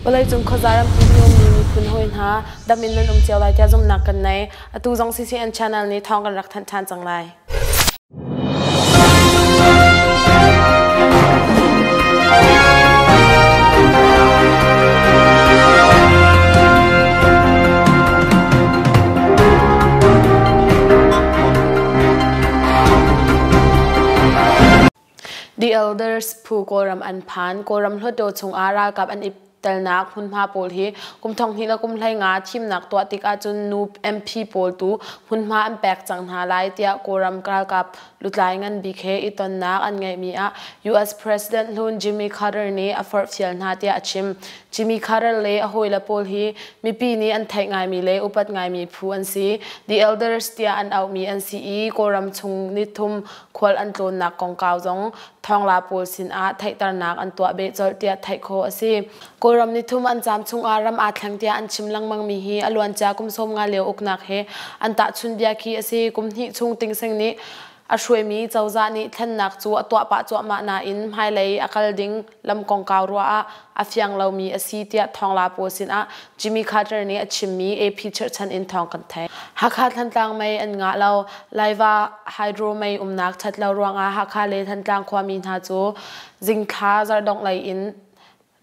Vawleicung khuaza rampi in ummi miphun hawi hna dam in nan um cio lai tiah zumhnak kan nei. Atu zong CCN channel nih thawng kan rak thanh ṭhan cang lai. The Elders phu Kawlram an phan. Kawlram Hluttaw chungah ralkap an i telnak hmunhma pawl hi kum 2000 le kum 15 thimnak tuah tik ahcun nu MP pawl tu hmunhma an pek cang hna lai tiah Kawlram ralkap lutlai ngan bik he i tonnak an ngeihmi ah US President hlun Jimmy Carter nih a forhfial hna tiah a chim. Jimmy Carter le a hawile pawl hi mipi nih an theih ngaimi le upat ngaimi phu an si. The Elders tiah an auhmi an si i Kawlram chung nithum khual an tlawnnak kongkau zong thawngla pawl sinah theihternak an tuah beh colh tiah theih khawh a si. Kawlram nithum an caam chungah ram aa thleng tiah an chim lengmangmi hi a luancia kum 50 lio uknak he an tahchun bia khi a si. Kum hnih chung Tingseng nih a hruaimi cozah nih thlennak cu a tuah pah cuahmah nain hmailei a kal ding lam kongkau ruah ah a fiang lomi a si tiah thawngla pawl sinah Jimmy Carter nih a chimmi AP cherhchan in thawng kan theih. Hakha Thantlang mei an ngah lo. Laiva hydro mei umnak that lo ruangah Hakha le Thantlang khuami hna cu zingthla zarhdongh lei in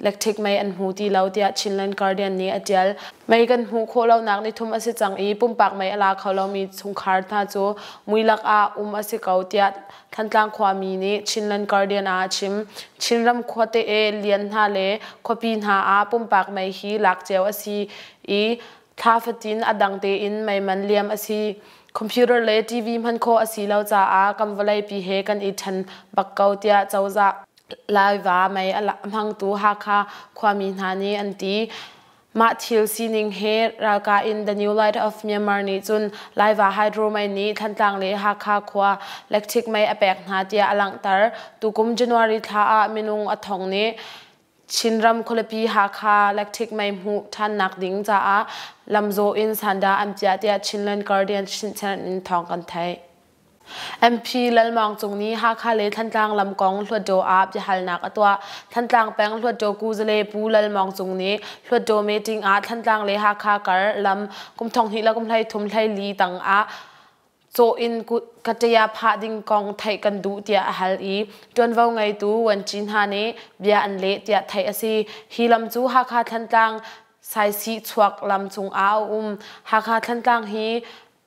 electric mei an hmu ti lo tiah Chinland Guardian nih a tial. Mei kan hmuh khawh lonak nithum a si cang i pumpak mei a la kho lomi chungkhar hna cu muilak ah um a si ko tiah Thantlang khuami nih Chinland Guardian ah a chim. Chinram khuate e lian hna le khuapi hna ah pumpak mei hi lak cio a si i thla fatin a dang tein mei man liam a si. Computer le TV hman khawh a si lo caah kan vawleipi he kan i ṭhen bak ko tiah cozah Laiva mei a hmangtu Hakha khuami hna nih an ti. Mah thil sining he ralkah in The New Light of Myanmar nih cun Laiva Hydro mei nih Thantlang le Hakha khua lectric mei a pek hna tiah a langhter. Tukum January thla ah minung a thong nih Chinram khualipi Hakha lectric mei hmuh ṭhannak ding caah lamzawh in sandah an piah tiah Chinland Guardian chinchiah in thawng kan theih. MP Lal Maung Cung nih Hakha le Thantlang lam kong Hluttaw ah biahalnak a tuah. Thantlang peng Hluttaw Kuzale Pu Lal Maung Cung nih Hluttaw meeting ah Thantlang le Hakha kar lam kum 2000 le kum 33 hleili tang ah cawh in kataya phah ding kong theih kan duh tiah a hal i ṭuanvo ngeitu Wanci hna nih bia an leh tiah theih a si. Hi lam cu Hakha Thantlang Saisih chuak lam cungah a um. Hakha Thantlang hi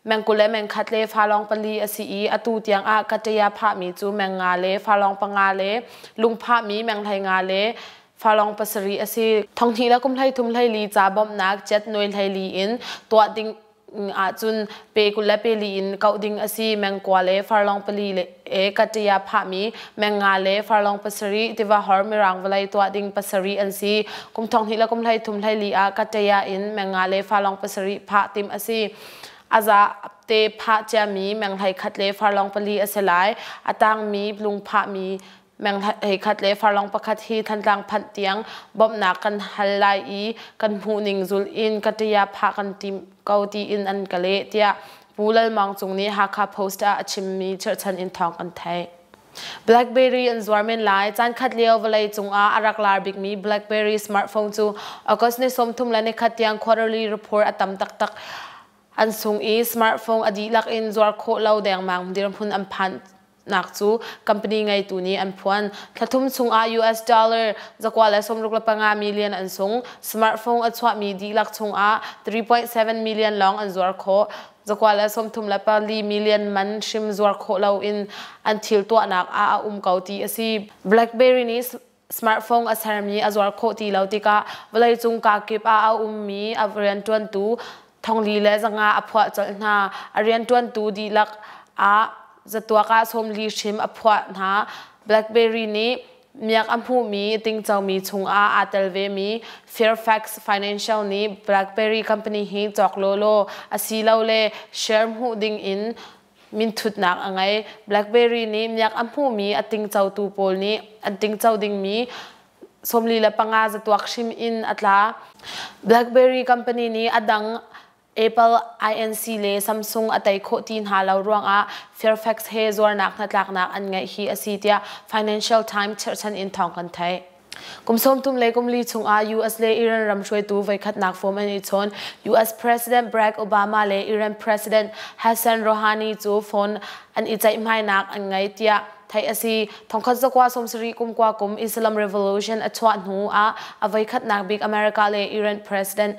Meng 20 le meng khat le falawng pali a si i atu tiangah kataya phahmi cu meng nga le falawng panga le lung phahmi meng 15 le falawng pasarih a si. 2000 le kum 33 hlei ca bawmhnak jet nuai 24 in tuah ding ahcun pe 20 le pe li in kauh ding a si. Meng kua le farlong pali le e kataya phahmi meng nga le farlong pasarih tiva hor mirang vawlei tuah ding pasarih an si. Kum 2000 le kum 33 hlei ah kataya in meng nga le falong pasarih phah tim a si. A za te phah ciami meng 11 le farlong pali a si lai. A tangmi lung phahmi meng 11 le farlong pakhat hi Thantlang phanh tiang bawmhnak kan hal lai i kan hmuhning zul in kataya phah kan tim ko tiin an ka leh tiah Pu Lal Maung Cung nih Hakha Post ah a chimmi cherhchan in thawng kan theih. BlackBerry an zuar men lai. Caan khat lio vawlei cungah a rak lar bikmi BlackBerry smartphone cu August ni 31 tiang quarterly report a tam taktak an sung i smartphone a dihlak in zuar khawh lo dengmang dirhmun an phan nak cu company ngeitu nih an phuan. Thlathum chungah US dollar 165 million an sung. Smartphone a chuahmi dihlak chungah 3.7 million lawng an zuar khawh. 134 million man hrim zuar khawh loin an thil tuahnak ah a um ko ti a si. BlackBerry nih smartphone a sermi a zuar khawh ti lo tikah vawleicung kakip ah a ummi a rianṭuantu 4500 a phuah colh hna. A rianṭuantu dihlak ah zatuak ah 40 hrim a phuah hna. BlackBerry nih miak a hmuhmi tingcomi chungah aa tel vemi Fairfax Financial nih BlackBerry company hi cawk lawlaw asilole share hmuh ding in minthutnak a ngei. BlackBerry nih miak a hmuhmi a tingcotu pawl nih an tingco dingmi 45 zatuak hrim in a tla. BlackBerry company nih a dang Apple Inc le Samsung a tei khawh ti hna lo ruangah Fairfax he zuarnak hnatlaknak an ngeih hi a si tiah Financial Times cherhchan in thawng kan theih. Kum 34 chungah US le Iran ram hruaitu voikhatnak phone an i chawn. US President Barack Obama le Iran President Hassan Rouhani cu phone an i ceihmainak an ngei tiah theih a si. 1970 kum kua kum Islam Revolution a chuah hnu ah a voikhatnak bik America le Iran President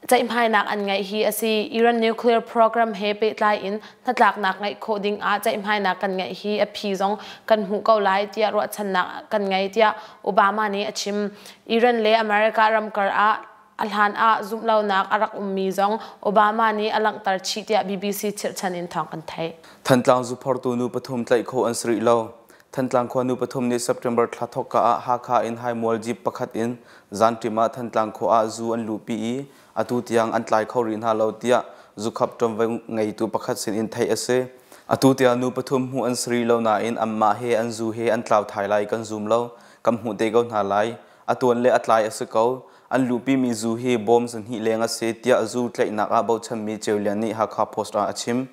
ceihmainak an ngeih hi a si. Iran nuclear program he pehtlai in hnatlaknak ngeih khawh ding ah ceihmainak kan ngeih hi a phi zong kan hmuh ko lai tiah ruahchannak kan ngei tiah Obama nih a chim. Iran le America ramkar ah a hlan ah zumhlonak a rak ummi zong Obama nih a langhter chih tiah BBC chirhchan in thawng kan theih. Thantlang zuphortu nu pathum tlaih khawh an si rih lo. Thantlang khua nu pathum nih September thla thawkka ah Hakha in Haimual jeep pakhat in zanṭim ah Thantlang khua ah zu an luhpi i atu tiang an tlai kho rih hna lo tiah zukhap ṭuanvo ngeitu pakhat sin in theih a si. Atu tiang nu pathum hmuh an si rih lo nain anmah he an zu he an tlau thai lai kan zum lo. Kan hmuh te ko hna lai. A tuan le a tlai a si ko. An luhpimi zu hi bawm zahnih leng a si tiah zu tlaihnak ah bochanmi Ceu Lian nih Hakha Post ah a chim.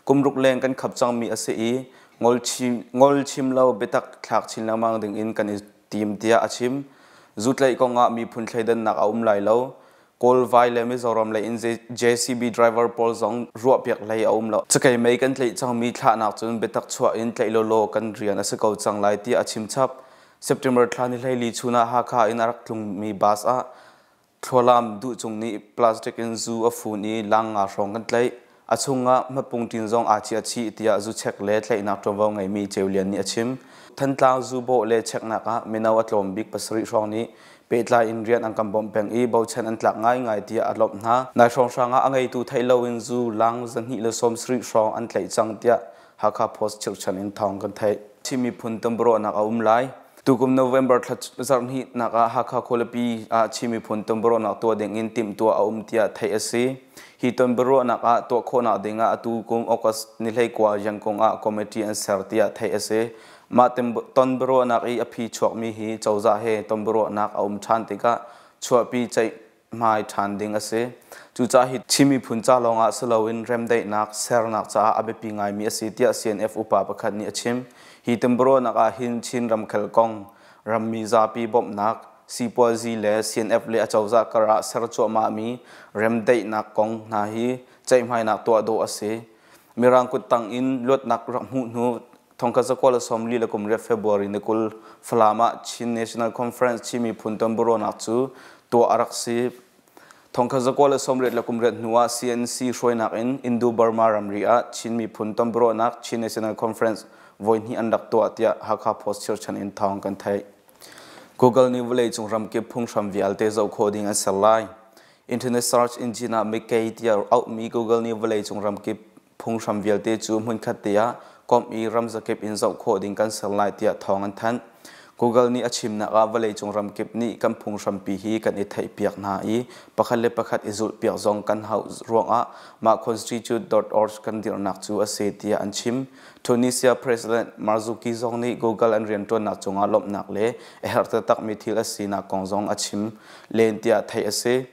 Kum ruk leng kan khap cangmi a si i ngol chim lo biatak thlak chin lengmang ding in kan i tim tiah a chim. Zu tlaih kong ah miphun thleidannak a um lai lo. Kawl vai le Mizoram lei in JCB driver pawl zong ruahpiak hlei a um lo. Cakei mei kan tlaih cangmi thlahnak cun biatak chuah in tlaih lawlaw kan rian a si ko cang lai tiah a chim chap. September thla ni 14 chun ah Hakha in a rak tlungmi bus ah Thlualam duhcung nih plastic in zu a fun i lang nga hrawng kan tlaih. A chungah hmapung ṭin zong aa ciah chih tiah zu chek le tlaihnak ṭuanvo ngeimi Ceu Lian nih a chim. Thantlang zu bawh le cheknak ah mino a tlawm bik pasarih hrawng nih pehtlai in rian an kan bawmh peng i bochan an tlak ngaingai tiah a lawmh hna. Nai hrawnghrang ah a ngeitu theih loin zu lang 270 hrawng an tlaih cang tiah Hakha Post chirhchan in thawng kan theih. Chin miphun tonbiaruahnak a um lai. Tukum November thla zarhhnihnak ah Hakha khualipi ah Chin miphun tonbiaruahnak tuah ding in timhtuah a um tiah theih a si. Hi tonbiaruahnak ah tuah khawhnak ding ah atu kum August ni 19 Yangon ah committee an ser tiah theih a si. Mah tonbiaruahnak i a phi chuakmi hi cozah he tonbiaruahnak a um ṭhan tikah chuahpi ceih hmai ṭhan ding a si. Cucaah hi Chin miphun ca lawngah si loin remdaihnak sernak caah a biapi ngaimi a si tiah CNF upa pakhat nih a chim. Hi timburuahnak ah hin Chin ramkhel kong, rammi zapi bawmhnak, sipuazi le CNF le acozah kar ah ser cuahmahmi remdaihnak kong hna hi ceihmainak tuah dawh a si. Mirang kuttang in luatnak rak hmuh hnu Thongkhat zakua le 48 February ni 20 Falam ah Chin National Conference Chin miphun tonbiaruahnak cu tuah a rak si. Thongkhat 1988 hnu ah CNC hruainak in Indo-Burma ramri ah Chin miphun tonbiaruahnak Chin National Conference voihnih an rak tuah tiah Hakha Post chirchan in thawng kan theih. Google nih vawleicung ramkip phunghram vialte zoh khawh ding an ser lai. Internet search engine ah mikei tiah auhmi Google nih vawleicung ramkip phunghram vialte cu hmunkhat te ah komh i ramzakip in zoh khawh ding kan ser lai tiah thawng an thanh. Google nih a chimnak ah vawleicung ramkip nih kan phunghrampi hi kan i theihpiak hna i pakhat le pakhat i zulhpiak zong kan hauh ruangah mah constitute.org kan dirhnak cu a si tiah an chim. Tunisia President Marzouki zong nih Google an rianṭuannak cungah lawmhnak le a herh taktakmi thil a sinak kong zong a chim len tiah theih a si.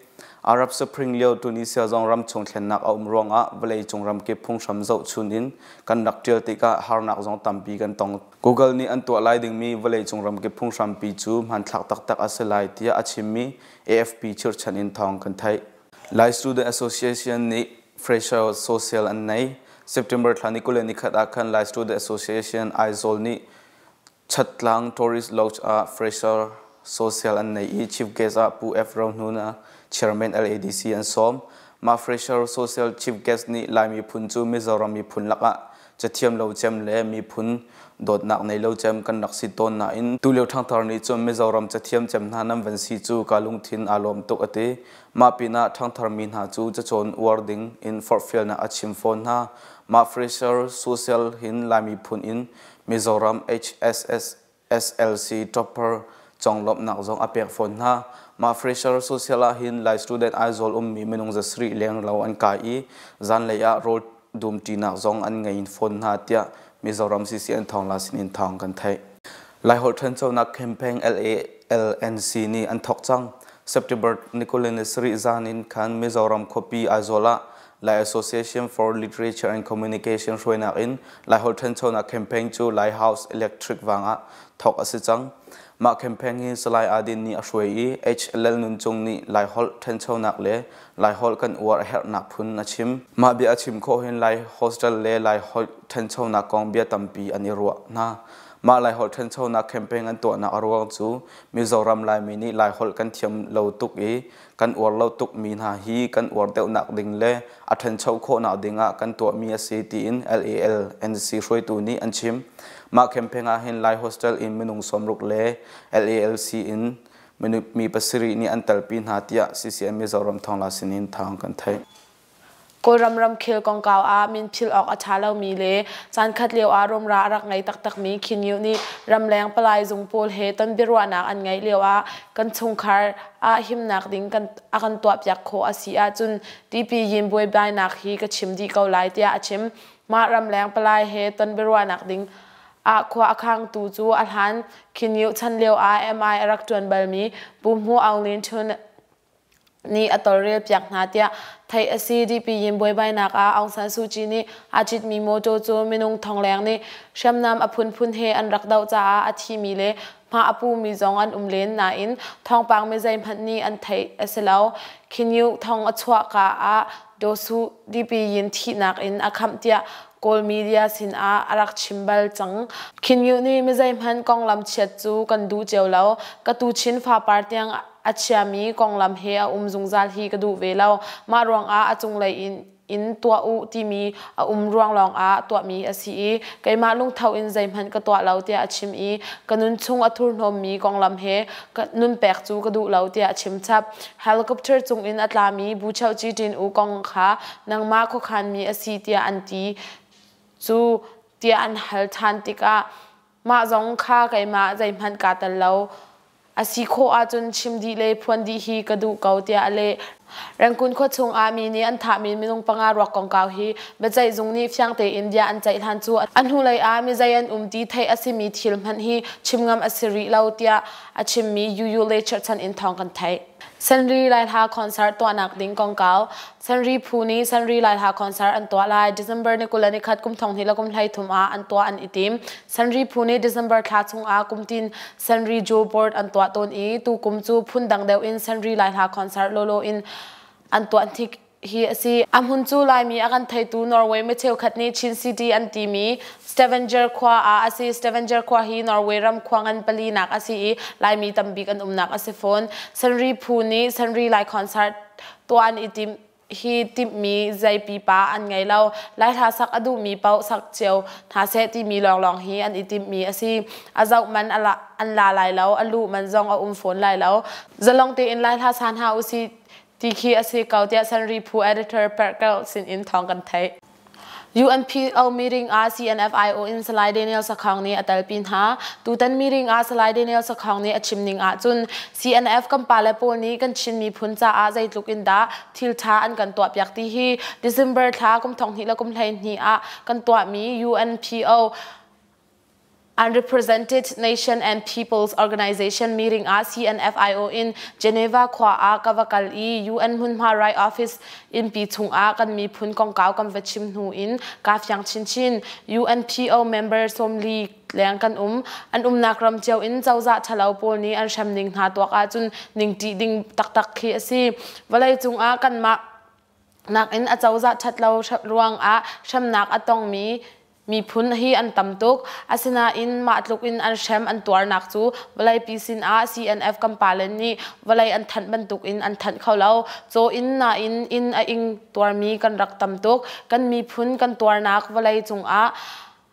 Arab Spring lio Tunisia zong ramchung thlennak a um ruangah vawleicung ramkip phunghram zohchun in kan rak ṭial tikah harnak zong tampi kan tong. Google nih an tuah lai dingmi vawleicung ramkip phunghrampi cu hmanthlak taktak a si lai tiah a chimmi AFP chirhchan in thawng kan theih. Lai Student Association nih Fresher Social an nei. September thla ni 21 ah khan Lai Student Association Aizawl nih Chatlang Tourist Lodge ah Fresher Social an nei i Chief Guest ah Pu F. Rohnuna, Chairman LADC an sawm. Mah Fresher Social Chief Guest nih Lai miphun cu Mizoram miphun lakah cathiam lo cem le miphun dawtnak nei lo cem kan rak si tawn nain tulio ṭhangthar nih cun Mizoram cathiam cem hna nan van si cu ka lungthin aa lawm tuk a ti. Mah pinah ṭhangthar mi hna cu cacawn uar ding in forhfialnak a chim fawn hna. Mah Fresher Social hin Lai miphun in Mizoram HSS SLC topper conglawmhnak zong a pek fawn hna. Mah fresher social ah hin Lai student Aizawl ummi minung 700 leng lo an kai i zanlei ah rawl dumṭinak zong an ngei fawn hna tiah Mizoram CCN thawngla sinin thawng kan theih. Laiholh ṭhanchonak campaign LALNC nih an thawk cang. September ni 27 zan in khan Mizoram khuapi Aizawl ah Lai Association for Literature and Communication hruainak in Laiholh ṭhanchonak campaign cu Lai House Electric vang ah thawk a si cang. Mah campaign hi Salai Adin nih a hruai i H. Lal Nun Cung nih Laiholh ṭhanchonak le Laiholh kan uar a herhnak phun a chim. Mah bia a chim khawh hin Lai hostel le Laiholh ṭhanchonak kong bia tampi an i ruah hna. Mah Laiholh ṭhanchonak campaign an tuahnak a ruang cu Mizoram Laimi nih Laiholh kan thiam lo tuk i kan uar lo tukmi hna hi kan uar deuhnak ding le a ṭhancho khawhnak ding ah kan tuahmi a si tiin LALNC hruaitu nih an chim. Mah campaign ah hin Lai Hostel in minung 60 le LALC in mi pasarih nih an telpi hna tiah CCM Mizoram Thawngla sinin thawng kan theih. Kawlram ramkhel kongkau ah min philh awk a ṭha lomi le caankhat lio ah rumra a rak ngei taktakmi Khin Nyuh nih ramleng palai zung pawl he ton biaruahnak an ngeih lio ah kan chungkhar ah himnak ding kan a kan tuahpiak khawh a si ahcun TP yin buaibainak hi ka chim dih ko lai tiah a chim. Mah ramleng palai he ton biaruahnak ding ah khua a khangtu cu a hlan Khin Nyuh chan lio ah MI a rak ṭuan balmi Pu Hmu Aung Lin Htun nih a tawlrelpiak hna tiah theih a si. DP yin buaibainak ah Aung San Suu Kyi nih aa citmi mawṭaw cu minung thongleng nih hriamnam a phunphun he an rak doh caah a thimi le hma a pumi zong an um len nain thawngpang mi zeihmanh nih an theih a si lo. Khin Yu thong a chuahka ah Daw Su DP yin thihnak in a khamh tiah Kawl media sinah a rak chim bal cang. Khin Yu nih mi zeihmanh konglam chiat cu kan duh cio lo. Ka tu chin fapar tiang a chiami konglam he a um zungzal hi ka duh ve lo. Mah ruangah a cunglei in in tuah u timi a um ruang lawngah tuahmi a si i keimah lungtho in zeihmanh ka tuah lo tiah a chim i ka nun chung a thurhnawmmi konglam he ka nun pek cu ka duh lo tiah a chim chap. Helicopter cungin a tlami Buchoh Ṭin U kong kha nangmah khuakhanmi a si tiah an ti cu tiah an hal ṭhan tikah mah zong kha keimah zeihmanh kaa tel lo. A si khawh ahcun chim dih le phuan dih hi ka duh ko tiah a leh. Rangoon khua chungah mi nih an thahmi minung panga ruak kongkau hi biaceih zung nih fiang tein bia an ceih hlan cu a hnulei ah mi zei an um ti theih a simi thil hmanh hi chim ngam a si rih lo tiah a chimmi UU le cherhchan in thawng kan theih. Senri Laihla concert tuahnak ding kongkau Senri phu nih Senri Laihla concert an tuah lai. December ni 21 kum thong hnih le kum 13 ah an tuah an i tim. Senri phu nih December thla chungah kumtin Senri Joe Board an tuah tawn i tu kum cu phundang deuh in Senri Laihla concert lawlaw in an tuah hnik hi a si. A hmun cu Laimi a kan theitu Norway mi cheukhat nih Chin City an timi Stavanger khua ah a si. Stavanger khua hi Norway ram khua ngan palinak a si i Laimi tambik an umnak a si fawn. Sanri phu nih Sanri Lai concert tuah an i tim hi timhmi zei pipa an ngei lo. Lai hla sak a duhmi paoh sak cio hna seh timi lawnglawng hi an i timhmi a si. A zoh man an la lai lo, a luh man zong a um fawn lai lo. Zalong tein Lai hla sa hna usih ti khi a si ko tiah Sanri phu editor Perkel sinin thawng kan theih. UNPO meeting ah CNFIO in Salai Daniel Sakhong nih a telpi hna. Tutan meeting ah Salai Daniel Sakhong nih a chim ning ahcun CNF kan pale pawl nih kan Chin miphun caah zeitluk in dah thil ṭha an kan tuahpiak ti hi December thla kum thong hnih le kum 12 ah kan tuahmi UNPO Unrepresented Nation and Peoples Organization meeting ah CNFIO in Geneva khua ah ka va kal i UN hmunhma Right Office innpi chungah kan miphun kongkau kan va chim hnu in kaa fiang chinchin. UNPO member 40 leng kan um. An umnak ram cio in cozah ṭhalo pawl nih an hrem ning hna tuak ahcun ningṭih ding taktak khi a si. Vawleicung ah kanmah nakin a cozah ṭhatlo ruangah hremnak a tongmi miphun hi an tam tuk. Asinain mah tluk in an hrem an tuarnak cu vawleipi sinah CNF kan pale nih vawlei an thanh bantuk in an thanh kho lo. Caw in nain inn a ing tuarmi kan rak tam tuk. Kan miphun kan tuarnak vawlei cungah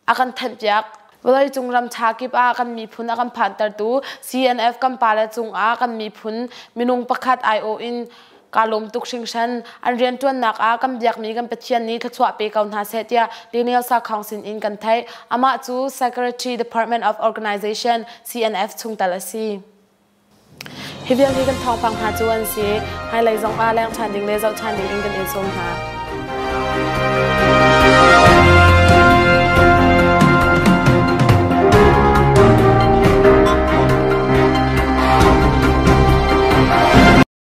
a kan thanhpiak. Vawleicung ram ṭha kip ah kan miphun a kan phantertu CNF kan pale cungah kan miphun minung pakhat aiawh in kaa lawm tuk hringhran. An rianṭuannak ah kan biakmi kan Pathian nih thluachuah pe ko hna seh tiah Daniel Sakhong sinin kan theih. Amah cu Secretary Department of Organization CNF chungtel a si. Hi vial hi kan thawngpang hna cu an si. Hmailei zong ah leng ṭhan ding le zoh ṭhan ding in kan in sawm hna.